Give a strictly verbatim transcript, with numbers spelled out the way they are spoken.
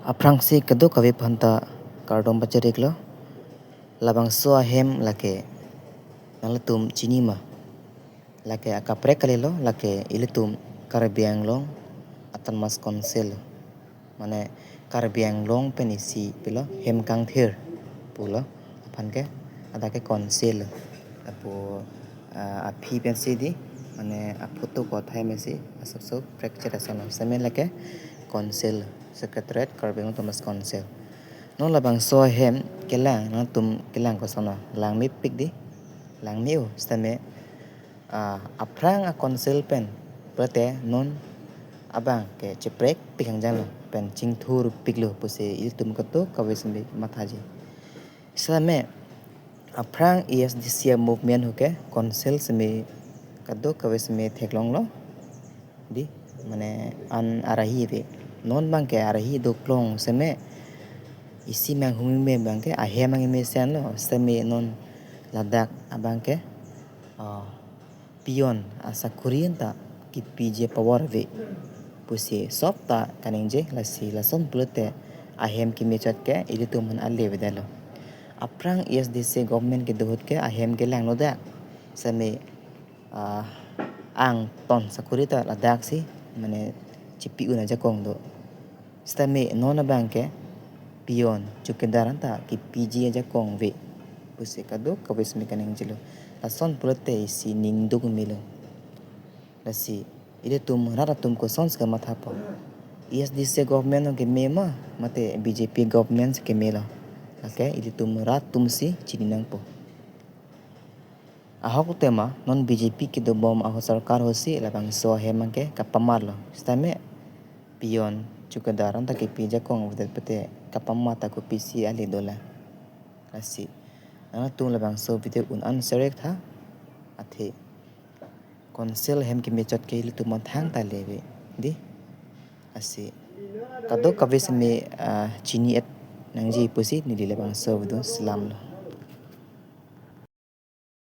Aphrangsi kadokave aphanta kardom pachiriklo. Labangso ahem lake nanglitum chini ma? Lake akaprek kalilo, lake ilitum Karbi Anglong Autonomous Council, mane Karbi Anglong pen isi pilo, Hem Kangthir pulo aphan ke, hadak ke council. Lapu, ah, aphi pensi di, mane aphoto ko athai mesi asapso prekchet ason, seme lake council, Secretariat Karbi Anglong Autonomous Council. Non labangso ahem kelang, nangtum kelang koson, langmepik di, langme-o, seme, ah, aphrang a council pen pulote non abang ke cheprekpik hangjanglo, pen chingthurpiklo pusi ilitum kadokave seme mathaji. Seme aphrang A S D C movement ahut ke council seme kadokave seme theklonglo di, mane an arahi ave. Non abang ke arahi doklong, seme isi mang humi me abang ke ahem angme senlo, seme non ladak abang ke, ah, peon asakuri anta kepiji power ave pusi sop ta kaningje. Lasi lason pulote ahem kemechot ke ilitum aphan ale avedetlo. Aphrang A S D C government kedo ahut ke ahem kelanglo dak, seme, ah, angton sakuri ta ladaksi, mane chipi un ajakong do. Sitame non abang ke peon, chowkidar anta kepiji ajakong ave pusi kadokave seme kaningjelo. Lason pulote isi ning duk melo. Lasi ilitum rat atum kosonsi kamathapo? A S D C government keme ma, mate B J P government si kemelo? Lake ilitum rat atumsi chini nangpo. Ahok tema non B J P kedobom ahut sorkar ahutsi labangso ahem abang ke kapamarlo. Sitame peon, chowkidar anta kepi ajakong avedet pute kapamar ta kopisi ale dolang. Lasi nangtum labangso video un-an share tha, athe council ahem kemechot ke ilitum aphan thangta le ave di. Lasi kadokave seme, ah, chini-et nangji pusi neli labangso video selamlo.